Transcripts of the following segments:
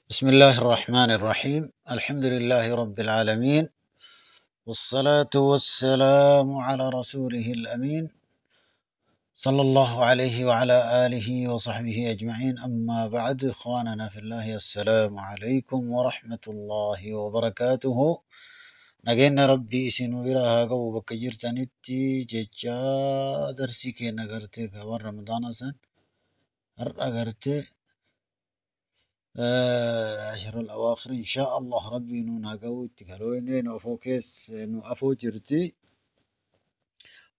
بسم الله الرحمن الرحيم. الحمد لله رب العالمين، والصلاة والسلام على رسوله الأمين، صلى الله عليه وعلى آله وصحبه أجمعين. أما بعد، إخواننا في الله، السلام عليكم ورحمة الله وبركاته. Nageenya Rabbii isin bira haa ga'u bakka jirtanitti jecha, darsii keenya gartee waan Ramadaana san har'a gartee عشر الأواخر إن شاء الله Rabbii nuun haa ga'u itti galooyne nu afoo keessa nu afoo jirti.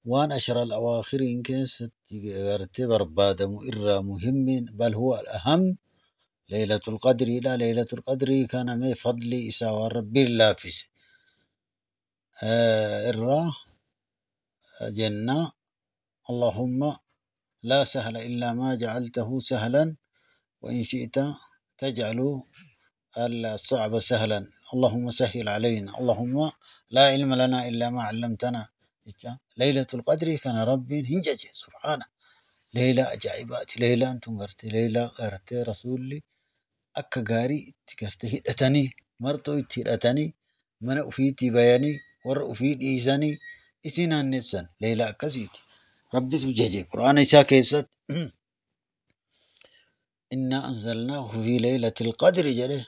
Waan عشر الأواخر keessatti gartee barbaadamu irraa muhimmiin، بل هو الأهم، ليلة القدر dha. ليلة القدر kana mee fadli isaa, waan Rabbiin laaffise irraa jenna. اللهم لا سهل إلا ما جعلته سهلا، وإن شئت تجعل الصعب سهلا. اللهم سهل علينا. اللهم لا علم لنا إلا ما علمتنا. ليلة القدر kana Rabbiin hin jaje سبحانه. Leeyla ajaa'ibaati. Leeylaan tun gartee leeylaa gartee Rasuulli akka gaarii itti gartee hidhatanii, marxoo itti hidhatanii, mana ufiitii bayanii, warra ufii dhiisanii isin naannessan leeylaa akkasiiti. Rabbitu jaje Qur'aana isaa keessatti. إنا أنزلناه في ليلة القدر jedhe.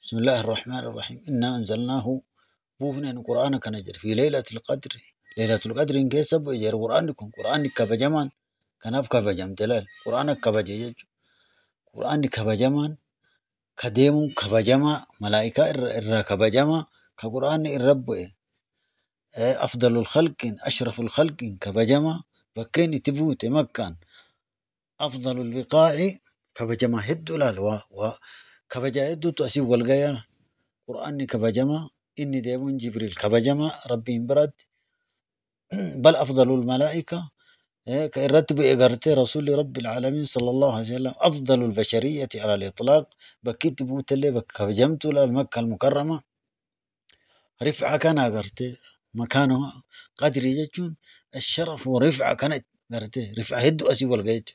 بسم الله الرحمن الرحيم. إنا أنزلناه buufneen Qur'aana kana jedhe، في ليلة القدر، ليلة القدر keessa bu'e jedhe Qur'aanni kun. Qur'aanni kabajamaan kanaaf kabajamte laal. Qur'aana kabaje jechuudha. Qur'aanni kabajamaan ka deemuun kabajamaa, malaa'ikaa irraa kabajamaa, ka Qur'aanni irra bu'e أفضل الخلق، أشرف الخلق kabajamaa, bakkeen itti buute Makkaan أفضل البقاع kabajamaa hedduu laal. Waa kabajaa hedduutu asii wal gayaa. Qur'aanni kabajamaa, inni deemuun Jibriil kabajamaa Rabbiin biratti، بل أفضل الملائكة ka irratti bu'e gartee Rasuulli رب العالمين صلى الله عليه وسلم أفضل البشرية على الإطلاق, bakki itti buutellee bakka kabajamtuu laal, Makka al-Mukarrama. Rifca kana gartee makaana qadrii jechuun الشرف ورفعة kana gartee rifca hedduu asii wal gaheetu.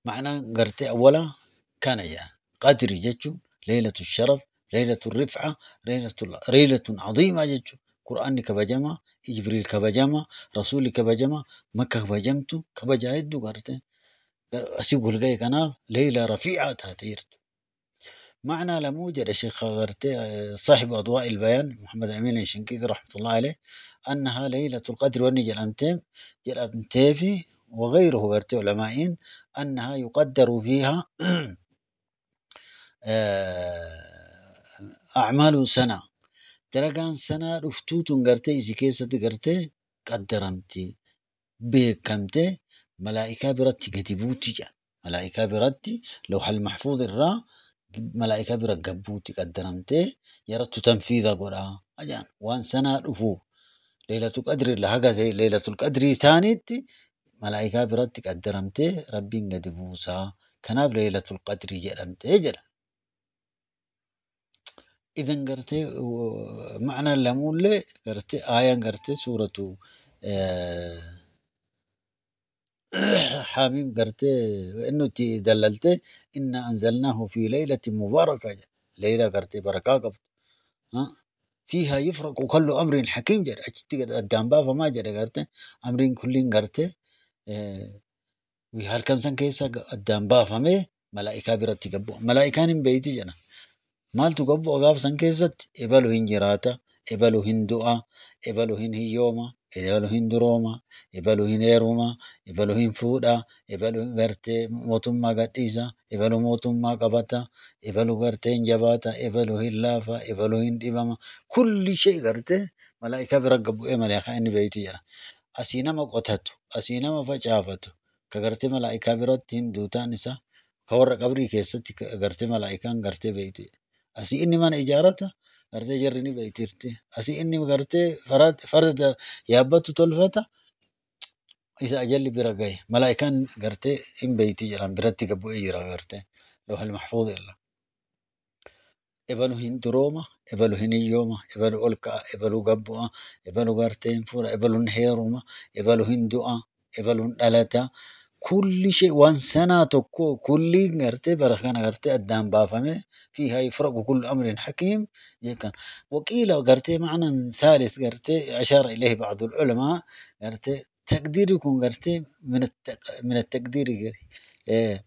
معنى gartee awwala kana jedhan. Qadrii jechuun ليلة الشرف، ليلة الرفعة، ليلة عظيمة jechuudha. Qur'aanni kabajamaa, Jibriil kabajamaa, Rasuulli kabajamaa, Makka kabajamtu, kabajaa hedduu gartee asii wal gahe, kanaaf ليلة رفيعة taateertu. معنى lamuu jedhe Sheekh gartee صاحب أضواء البيان محمد أمين الشنقيطي رحمة الله عليه، أنها ليلة القدر wanni jedhamteefi وغيره gartee ulamaa'iin أنها يقدر فيها أعمال سنة, dalagaan sanaa dhuftuutun gartee isi keessatti gartee qaddaramti, beekamte, malaa'ikaa biratti gadi buuti jedhan. Malaa'ikaa biratti لوح المحفوظ irraa malaa'ikaa bira gabbuuti, qaddaramtee yarattu tanfiidha godhaa jedhan. Waan sanaa dhufu ليلة القدر haga ليلة القدر taanitti malaa'ikaa biratti qaddaramtee Rabbiin gadi buusaa, kanaaf ليلة القدر jedhamtee jedha. إذن gartee معنى lamuullee gartee aayaan gartee suuratu حاميم gartee innutti dallalte إنا أنزلناه في ليلة مباركة, ليلة gartee barakaa qabdu, فيها يفرق كل أمر حكيم jedhe. Achitti addaan baafamaa jedhe gartee amriin kulliin gartee halkan san keessa addaan baafamee malaa'ikaa biratti gabbu'a. Malaa'ikaan hin beeyti jedha. Maaltu gabbu'a gaaf san keessatti? Ebalu hin jiraata, ebalu hin du'a, ebalu hin hiyyooma, ebalu hin durooma, ebalu hin heeruma, ebalu hin fuudha, ebalu gartee mootummaa gadhiisa, ebalu mootummaa qabata, ebalu gartee hin jabaata, ebalu hin laafa, ebalu hin dhibama. كل شيء gartee malaa'ikaa bira gabbu'ee malaa'ikaa inni beeyti jedha. Asii nama qotatu, asii nama facaafatu, ka gartee malaa'ikaa biratti hin duutaan isaa, ka warra qabrii keessatti gartee malaa'ikaan gartee beeyti. Asii inni mana ijaarata, gartee jarri ni beektirti. Asii inni gartee farda yaabbatu tolfata, isa ajalli bira gahe. Malaa'ikaan gartee hin beeyti jedhan, biratti gabbu'ee jira gartee لوح المحفوظ irra. Ebalu hin durooma, ebalu hin hiyyooma, ebalu ol ka'a, ebalu gabbu'a, ebalu gartee hin fuudha, ebalu hin heeruma, ebalu hin du'a, ebalu hin dhalata. كل شيء وان سنة تكو كل قرتي بركان قرتي أدام بافمه فيها يفرق كل أمر حكيم يكن. وقيل قرتي معنى ثالث قرتي أشار إليه بعض العلماء قرتي تقدير يكون قرتي من التقدير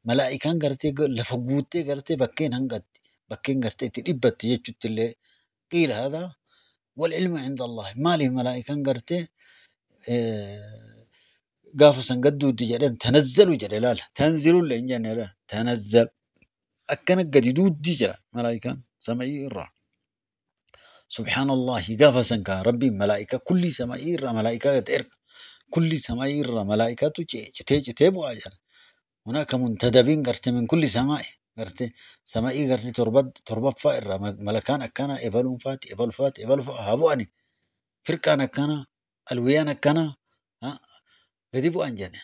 ملائكة قرتي لفقوتي قرتي بكين هنقد بكين قرتي تربت يجت اللي قيل هذا والعلم عند الله. ما له ملائكة قرتي قافصا قدو تجرم تنزلوا جلال تنزلوا اللي إنجان لا تنزل أكن قديدود دجرا ملائكة سمائي الرا سبحان الله. قافصا كربي ملائكة كل سمائي الرا ملائكة ترك كل سمائي الرا ملائكة تجي تبغى جل. هناك منتدبين قرت من كل سماء قرت سمائي قرت تربط فائر ملكان أكنا إبلون فات إبل فات إبل فات هبواني فرقان أكنا الويان أكنا ها قديبو أنجنة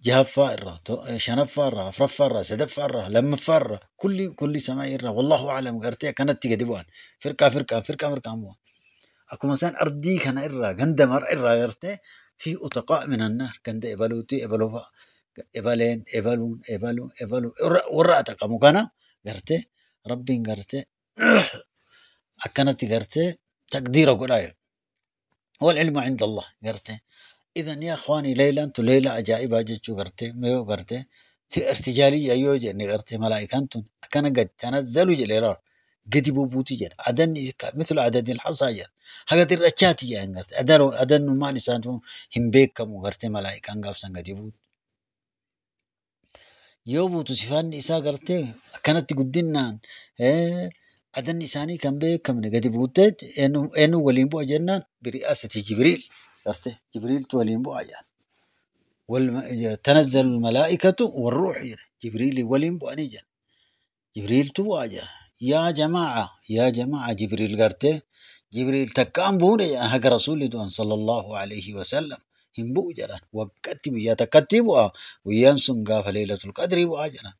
جهة فارة شنف فارة أفرف فارة سدف فارة لم فارة كل سماء إرة والله أعلم قرتي كانت تقديبوان فرقة فرقة فرقة فرقة مو أكو مثلا أرضي كان إرة قندمر إرة قرتي في أتقاء من النار كند إبلوتي إبلوفا إبلين إبلون إبلون إبلون ورا أتقى مكانا قرتي ربي قرتي أكنت قرتي تقديره قراية والعلم عند الله قرتي. إذن يا إخواني ليلة أنتو ليلة عجائب جتشو قرتي ميو قرتي في ارتجالية يوجد إني قرتي ملائكة أنتم كان قد تنزلوا جليرار قد بوبوتي جل عدن مثل عدد الحصى جل حاجة الرشاتي يعني قرتي أدن ما نسانتم هم بيكم قرتي ملائكة أنقاف سن قد يبوت يوبوت سفان إسا قرتي كانت تقدنا عدن إساني كان بيكم قد يبوتت إنه ولين بو جنان برئاسة جبريل عرفت جبريل تولين بو عيان تنزل الملائكة والروح جبريل ولين بو أنيجا جبريل تو عيان. يا جماعة يا جماعة جبريل قرته جبريل تكام بوني حق رسول الله صلى الله عليه وسلم هم بو جران وكتب يا تكتب وينسون قاف ليلة القدر بو عجران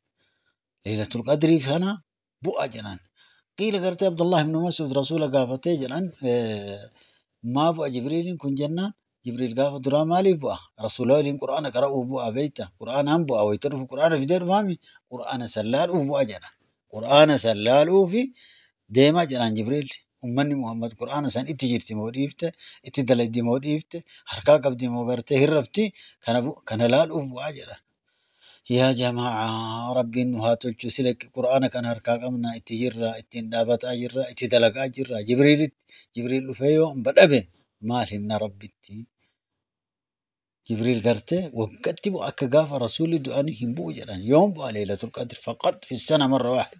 ليلة القدر فانا بو عجران. قيل قرته عبد الله بن مسعود رسول قافته جران ما بو جبريل كن جنان جبريل قاف درا مالي بو رسول الله القرآن قرأوا بو بيته قرآن هم بو ويترف قرآن في دير فامي قرآن سلال بو جنان قرآن سلال في ديما جنان جبريل أمني محمد قرآن سن اتجرتي موديفته اتدلدي موديفته حركة قبدي موغرته هرفتي كان لال بو جنان. يا جماعة ربي إنه هاتولشو سلك قرآن كان هركا قمنا اتجرا اتندابت أجرا اتدلق أجرا جبريل جبريل فيو بدأبه ما لهمنا ربي جبريل قرته وكتبوا أكا قاف رسولي دعاني هم بو جران يوم بو ليلة القدر فقط في السنة مرة واحد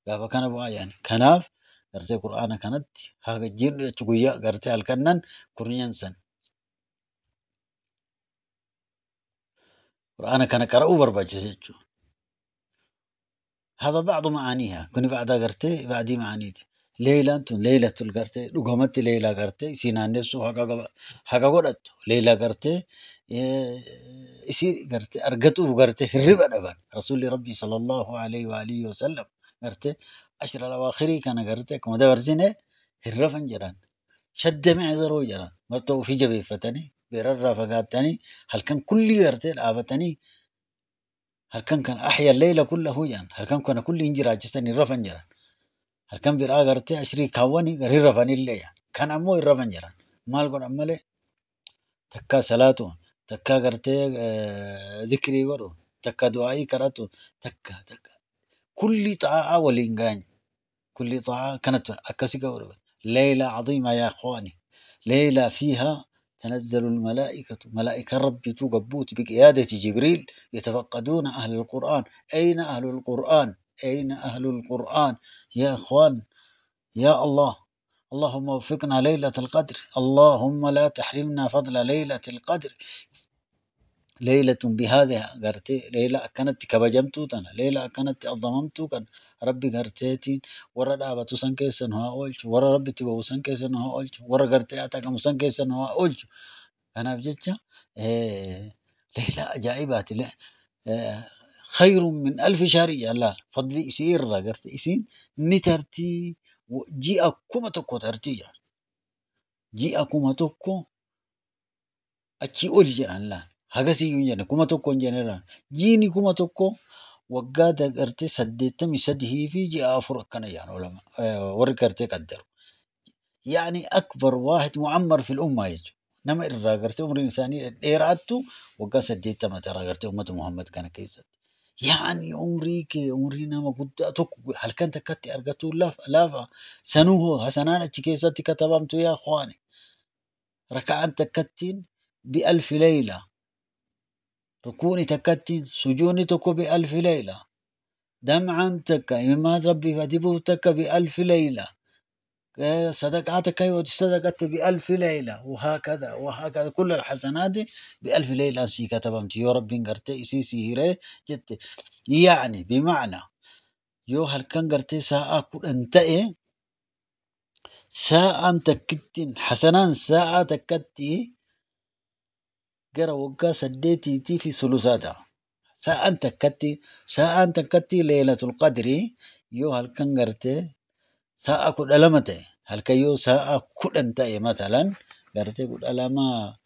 قاف كان أبو يعني كناف قرته قرآن كانت هاga جير تقويا قرته الكنن كورنيان سن قرآن كان قرأوا برباجة. هذا بعض معانيها كوني بعدها قرتي بعدي معانيته ليلة أنتم ليلة القرتي رقمت ليلة قرتي سينا نفسه حقا قرأت ليلة قرتي يصير قرتي أرقته قرتي هرب أبان رسول ربي صلى الله عليه وآله وسلم قرتي عشر الأواخر كان قرتي كما دور زينة هرفا جران شد معذره جران مرتو في جبي فتني برر فقاتني هل كان كل قرتي الآفتني هل كان أحيا الليلة كله جان هل كان كل إنجرا جستني رفن جران هل كان برا قرتي عشري كواني غير رفن اللي كان أمو الرفن جران مال قر أمله تكا صلاته تكا قرتي ذكري ورو تكا دعائي كراتو تكا تكا كل طاعة والإنجان كل طاعة كانت أكسي قوربت. ليلة عظيمة يا إخواني، ليلة فيها تنزل الملائكة ملائكة ربي تقبوت بقيادة جبريل يتفقدون أهل القرآن. أين أهل القرآن؟ أين أهل القرآن يا إخوان؟ يا الله اللهم وفقنا ليلة القدر، اللهم لا تحرمنا فضل ليلة القدر. ليلة بهذه قرتي ليلة كانت كبجمتو تنا ليلة كانت أظلممتو كان ربي قرتيتين ورا دابتو سنكيسن ها أولش ورا ربي تبو سنكيسن ها أولش ورا قرتي أتاكم سنكيسن ها أولش. أنا بجتشا ليلة عجائبات خير من 1000 شهر. يا الله فضلي يصير قرتي يسين نترتي جيء كما تكو ترتي جيء كما تكو أتشي أولش الله. Hagasiyyuu hin jenne 1000 hin jenne irraa. Jiini 1000 waggaa gartee 83 fi ji'a 4 akkana jedhan ulama warri gartee qaddaru. Yaani akbar waahid mu'ammar fil ummaa jechuudha. Nama irraa gartee umriin isaanii dheeraattu waggaa 80 taraa gartee uummata Muhammad kana keessatti. Yaani umrii kee umrii nama guddaa tokko halkan takkatti argatu laafa sanuu hoo hasanaan achi keessatti katabamtu yaa ikhwaani. Raka'aan takkattiin bi'alfi layla. Rukuuni takkattiin sujuudni tokko bi'alfi layla. Dam'aan takka imimmaan rabbiif ati buuf takka bi'alfi layla. Sadaqaa takka yoo sadaqatte bi'alfi layla. Wahaakadha wahaakadha kulla alhasanaati bi'alfi laylaan sii katabamti yoo rabbiin gartee isii sii hiree jette. Yaani bimacna yoo halkan gartee sa'a 10 ta'e sa'aan takkittiin hasanaan sa'a takkatti gara waggaa 8 fi sulusaa ta'a. Sa'aan takkatti leelatul qadrii yoo halkan gartee sa'a 12 ta'e halkan yoo sa'a 10 ta'e matalan gartee 12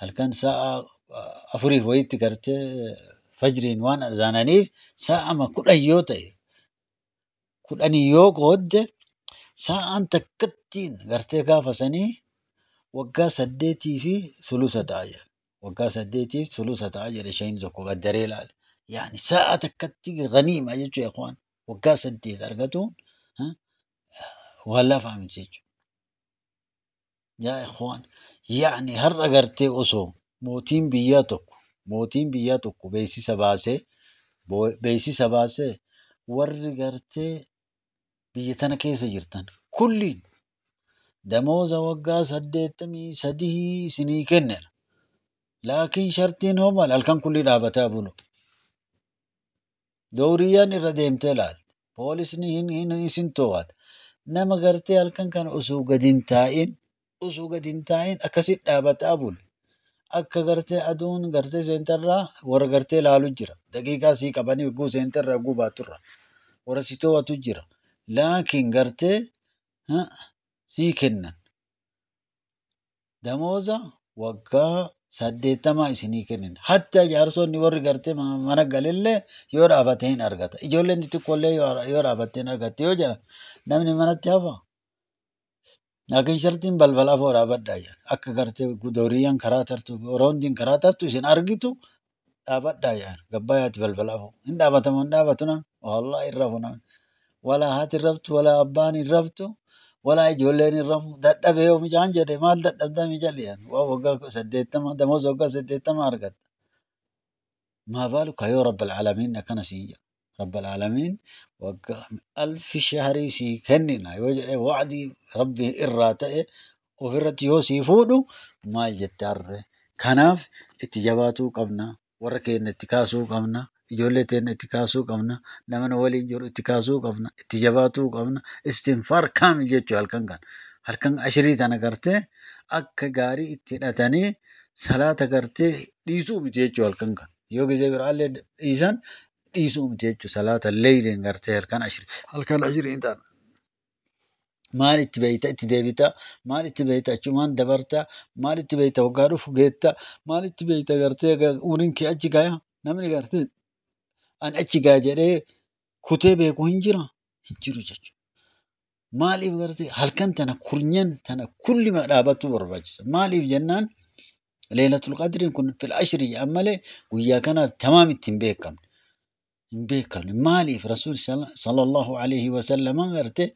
halkan sa'a 4 wayitti gartee fajriin waan azaananiif sa'ama 10 yoo ta'e 10 yoo qoodde sa'aan takkattiin gartee gaafa sanii waggaa 8 fi sulusa ta'a jedha. Waggaa 8 fi sulusa ta'a jedhe shayni tokko gaddaree ilaale. Yaani sa'a takkatti ganiima jechuudha ikhwaan. Waggaa 8 argatuun waan lafaa miti jechuudha. Yaa ikhwaan yaani har'a gartee osoo mootiin biyyaa tokko beeksisa baasee warri gartee biyya tana keessa jirtan kulliin damooza waggaa 83 isinii kennina. Laakiin shartiin hoo maal halkan kulli dhaabataa bulu. Dowriyyaan irra deemtee ilaalte. Poolisni hin isin to'ata. Nama gartee halkan kana osoo gadi hin taa'in akkasitti dhaabataa bulu. Akka gartee aduun gartee seentarraa warra gartee ilaalu jira. Daqiiqaa sii qabanii guu seentarraa guu baaturra. Warra si to'atu jira. Laakiin gartee sii kennan. Damooza waggaa 80 isinii kennan. Hatta jaarsonni warri gartee mana galillee yoo dhaabate hin argata. Ijoolleen xixiqqoollee yoo dhaabatte hin argatte yoo jedhan namni manatti hafa. Laakiin shartiin balbala afoo dhaabadhaa jedhan. Akka gartee doriyyaan karaa tartu roondiin karaa tartu isin argitu dhaabadhaa jedhan. Gabbayaatti balbala afoo. Hin dhaabatamu hin dhaabatu namni. Wallaahi hin rafu namni. Walaa haati hin raftu walaa abbaan hin raftu. Walaa ijoolleen hin rafu. Dadhabee yoo mucaan jedhe maal dadhabdaa mijalli jedhan. Waa waggaa 80 damooza waggaa 80 argatta. Maa baalu kaayoo rabbal aalamiin akkana siin jedha. Rabbal aalamiin waggaa 1000 shahrii sii kennina yoo jedhe wacdii rabbi irraa ta'e ofirratti yoo sii fuudhu maal jette harree. Kanaaf itti jabaatuu qabna. Warra keenya itti kaasuu qabna. Ijoollee teenya itti kaasuu qabna. Nama nu waliin jiru itti kaasuu qabna. Itti jabaatuu qabna. Istinfaar kaamil jechuudha halkan kana. Halkan ashirii tana gartee akka gaarii itti hidhatanii salaata gartee dhiisuu miti jechuudha halkan kana. Yoo gizee biraallee dhiisan dhiisuu miti jechuudha salaata leeyliin gartee halkan ashirii tana. Maal itti beeyta itti deebita maal itti beeyta achumaan dabarta maal itti beeyta waggaa dhufu geetta maal itti beeyta gartee umriin kee achi gaya namni gartee an achi gaya jedhee kutee beeku hin jira hin jiru jechuudha. Maaliif gartee halkan tana kurnyan tana kulli dhaabbachuu barbaachisa. Maaliif jennaan leelatul qadriin kun fil ashri jedhan malee guyyaa kanaaf tamaam itti hin beekamne. Hin beekamne maaliif rasuul sallallahu alaihi wasallam gartee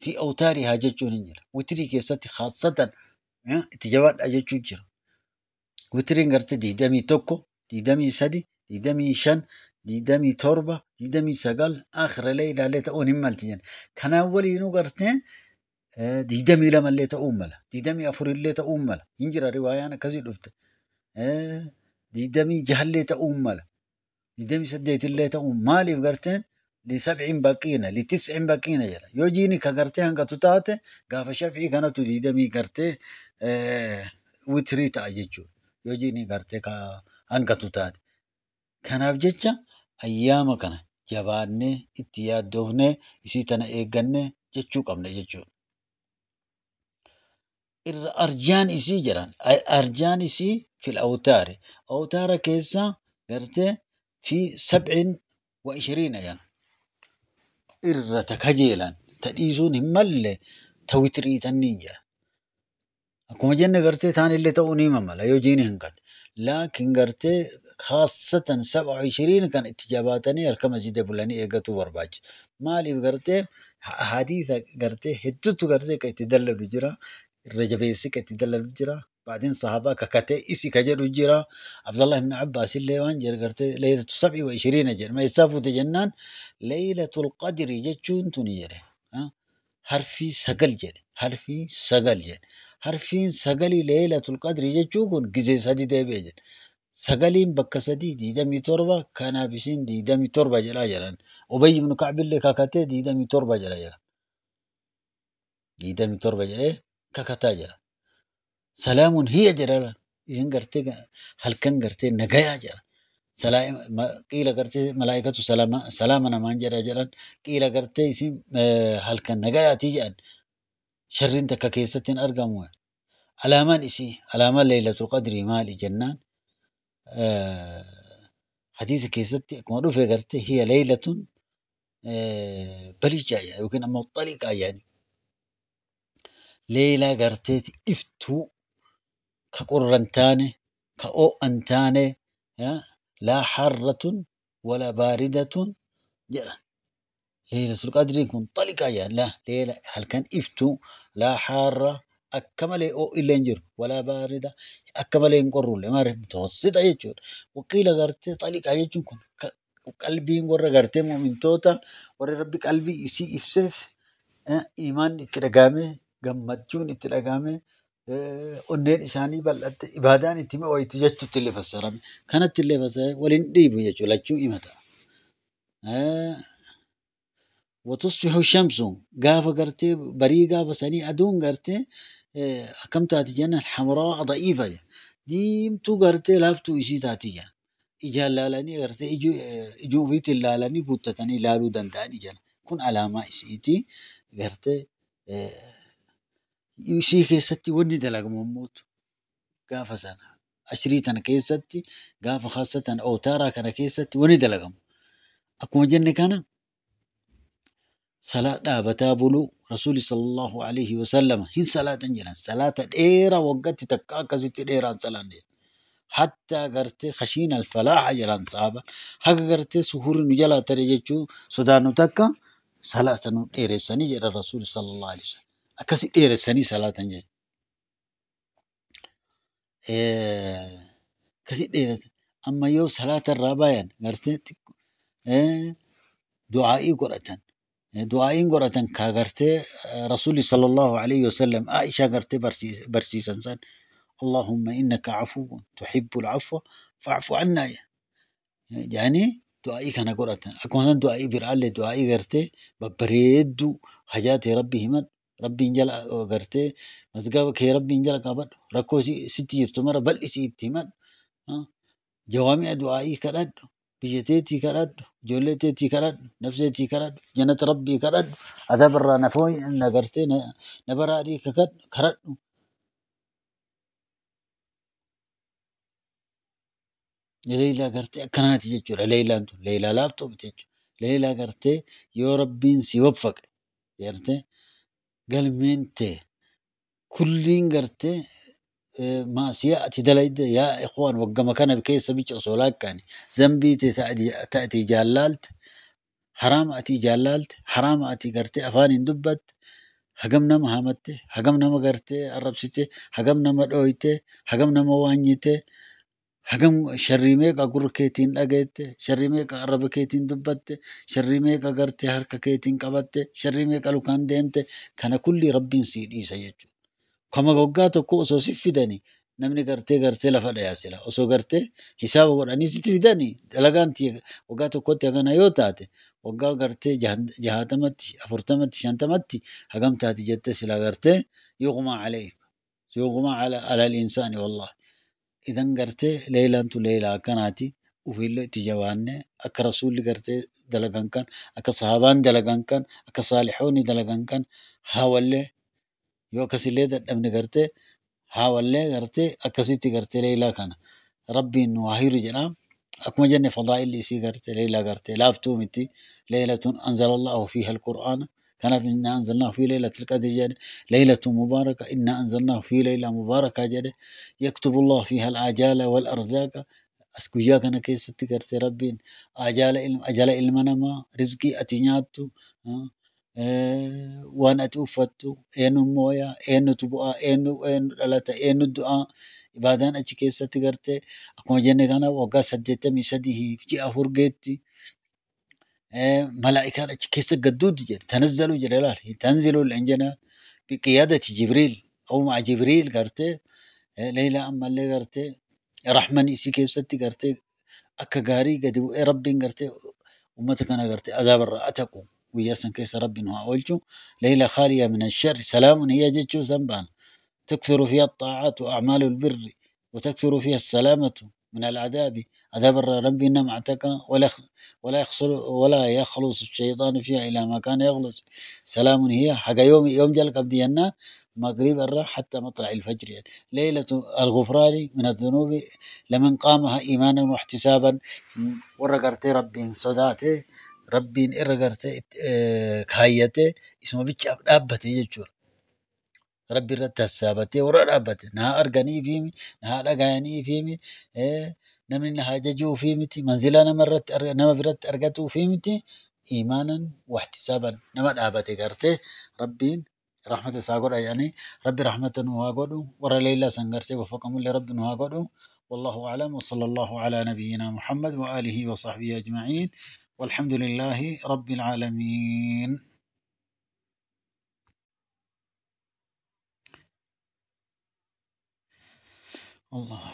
fi awtaarihaa jechuun hin jira. Witirii keessatti khaasatan itti jabaadhaa jechuun jira. Witiriin gartee 21, 23, 25, 27, 29 akhira leeylaallee ta'uun hin malti jenna. Kanaan waliinuu gartee 22 illee ta'uu mala. 24 illee ta'uu mala. Hin jira riwaayaan akkasii dhufte. 26 illee ta'uu mala. 28 illee ta'uu maaliif garteen li 7 baqiina li 9 baqiina jedha. Yoo jiini ka gartee hanqatu taate gaafa shafii kanatu 20 gartee witirii ta'a jechuudha. Yoo jiini gartee ka hanqatu taate. Kanaaf jecha ayyaama kana jabaannee itti yaaddoofnee isii tana eeggannee jechuu qabna jechuudha. Irra arjaan isii jedhan. Arjaan isii fil awtaari. Awtaara keessa gartee fi 27 jedhan. Irra ta kajeelan ta dhiisuun hin malle ta witrii tanniin jedhan. Akkuma jenne gartee taanillee ta'uu ni mamala yoo jiini hin qabne. Laakiin gartee khaasatan 27 kan itti jabaatanii halkan masjida bulanii eeggatuu barbaachisa. Maaliif gartee hadiisa gartee hedduutu gartee kan itti dalladu jira. Irra jabeessee kan itti dalladu jira. Baadin sahabaa kakatee isi ka jedhu jira. Abdallah ibn Abbaas illee waan jedhe gartee leelatu 27 jedhe. Ma eessaa fuute jennaan leelatul qadri jechuun tuni jedhe. Harfii 9 jedhe. Harfii 9 jedhe. Harfiin 9 leelatul qadri jechuun kun gizee 3 deebi'e jedhe. 9 bakka 3 27 kanaaf isiin 27 jedhaa jedhan. Ubay ibn Ka'b illee kakatee 27 jedha jedha. 27 jedhee kakataa jedha. Salaamun hiya jedha. Isin gartee halkan gartee nagayaa jedha. Qiila gartee malaayikatu salaama namaan jedha jedhan. Qiila gartee isin halkan nagayaatii jedhan. Sharriin takka keessatti hin argamu. Alaamaan isii alaamaan leelatul qadrii maali jennaan hadiisa keessatti akkuma dhufe gartee hiya leelatun balicaa jedha yookiin ammoo xaliqaa jedhani. Leelaa gartee iftuu ka qorra hin taane ka ho'a hin taane laa harratun wala baaridatun jedhan. Leelatul qadriin kun xaliqaa jedhan. Laa leela halkan iftuu laa harra akka malee ho'i illee hin jiru walaa baarida akka malee hin qorrullee maali mutawassita jechuudha. Waqiila gartee xaliqaa jechuun kun qalbiin warra gartee mu'mintoota warra rabbi qalbii isii ibseef imaanni itti dhagahame gammachuun itti dhagahame onneen isaanii bal'atte ibaadaan itti mi'ooytu jechuutti illee fassarame. Kanatti illee fassarame waliin dhiibu jechuudha lachuu himata. وتصبح الشمس gaafa gartee barii gaafa sanii aduun gartee akkam taati jennaan hamraa da'iifa diimtuu gartee laaftuu isii taati jedha. Ijaan laalanii gartee ijuu ofiitiin laalanii guuttatanii laaluu danda'an ijaan. Kun alaamaa isiiti gartee isii keessatti wanni dalagamu immoo gaafa sana ashirii tana keessatti gaafa khaasatan awtaaraa kana keessatti wanni dalagamu. Akkuma jenne kana salaat dhaabataa buluu rasuuli sallallahu alaihi wasallam hin salaatan jedhan salaata dheeraa waggaatti takka akkasitti dheeraan salaan jedhan. Hattaa gartee khashiina alfalaaha jedhan sahaba haga gartee suhurri nu jalaa tare jechuu sodaannu takka salaata nu dheeressanii jedhan rasuuli sallallahu alaihi wasallam. Akkasi dheeressanii salaatan jedhan. Akkasi dheeressan amma yoo salaata irraa bayan gartee du'aa'ii godhatan. Du'aa'iin godhatan ka gartee rasuulli sallallahu alaihi wasallam Aishaa gartee barsiisan san Allahumma innaka afuwwun tuhibbul afwa fa'fu annaa jedhanii du'aa'ii kana godhatan. Akkuma san du'aa'ii biraallee du'aa'ii gartee babbareedduu hajaa ta'e rabbi himadhu rabbiin jala gartee mazgaba kee rabbiin jala qabadhu rakkoo sitti jirtu mara bal'isii itti himadhu jawaami'a du'aa'ii kadhadhu. Biyya teetii kadhadhu, ijoollee teetii kadhadhu, nafsee kadhadhu, jannata rabbii kadhadhu, adabarraa na na gartee na baraarii kadhadhu. Leelaa gartee akkanaati jechuudha. Leelaan tun leelaa laaftuu miti jechuudha. Leelaa gartee yoo rabbiin si waffaqe gartee galmeen tee kulliin gartee maasiyaa ati dalayde yaa ikhwaan waggama kana keessa bicha osoo laakkaani zambii ta'ati jaallaalte haraama ati jaallaalte haraama ati gartee afaan hin dubbatte hagam nama hamatte hagam nama gartee arrabsite hagam nama dhooyte hagam nama waanyite hagam sharrii meeqa gurra keetiin dhageette sharrii meeqa arraba keetiin dubbatte sharrii meeqa gartee harka keetiin qabatte sharrii meeqa lukaan deemte kana kulli rabbiin sii dhiisa jechuudha. Kama waggaa tokko osoo si fidanii namni gartee gartee lafa dhayaa sila osoo gartee hisaaba godhanii sitti fidanii dalagaan waggaa tokkotti hagana yoo taate waggaa gartee 60tti 40tti 50tti hagam taati jettee sila gartee yuqmaa alayk yuqmaa ala al-insaani wallahi. Idan gartee leelaan tun leelaa akkanaati ufiillee itti jabaannee akka rasuulli gartee dalagan kan akka sahabaan dalagan kan akka saalixoonni dalagan kan haawallee Yoo akkasillee dadhabne gartee haawallee gartee akkasitti gartee leeylaa kana rabbiin nu haa hiru jedha. Akkuma jenne fadaa'illi isii gartee leeylaa gartee laaftuu miti. Leeylatun anzalallahu fiiha alqur'aana. Kanaaf innaa anzalnaahu fi leeylatil qadri jedhe. Leeylatu mubaaraka innaa anzalnaahu fi leeyla mubaaraka jedhe. Yaktubu Allahu fiiha al-ajaala wal arzaaqa. As guyyaa kana keessatti gartee rabbiin ajala ilma namaa, rizqii ati nyaattu, waan ati uffattu, eenyu mooyaa, eenyutu bu'aa, eenyu dhalata, eenyu du'aa. Ibaadaan achi keessatti gartee akkuma jenne kana waggaa 83 ji'a 4 geetti. Malaa'ikaan achi keessa gadduutu jedhe. Tanazzalu jedhe laal. Tanzilu hin jenna. Biqiyaadati Jibriil. Awma Jibriil gartee leeylaa ammallee gartee rahman isii keessatti gartee akka gaarii gadi bu'ee rabbiin gartee ummata kana gartee azaabarraa ataqu. Guyyaa san keessa rabbiin haa oolchu. Leeyla khaaliya min asharri salaamun hiya jechuu san baana. تكثر فيها الطاعات وأعمال البر وتكثر فيها السلامة من العذاب، عذاب الرب إنما اعتقى ولا يخلص الشيطان فيها إلى ما كان يخلص. سلام هي حق يوم يوم جلك أبدينا مغرب الراح حتى مطلع الفجر يعني. ليلة الغفران من الذنوب لمن قامها إيمانا واحتسابا. ورقرتي ربي صداته ربي إرقرتي كايته اسمه بيتش أبته يجور ربي irratti hassaabatee warra dhaabbate na haa arganii fi na haa dhagayanii fi namni na haa jajuu fi miti manzilaa nama biratti argatuu fi miti iimaanan wahtisaaban nama dhaabate gartee rabbiin rahmata isaa godha jedhanii rabbi rahmata nu haa godhu warra leellaa san gartee waffaqamullee rabbi nu haa godhu. والله أعلم وصلى الله على نبينا محمد وآله وصحبه أجمعين والحمد لله رب العالمين. الله.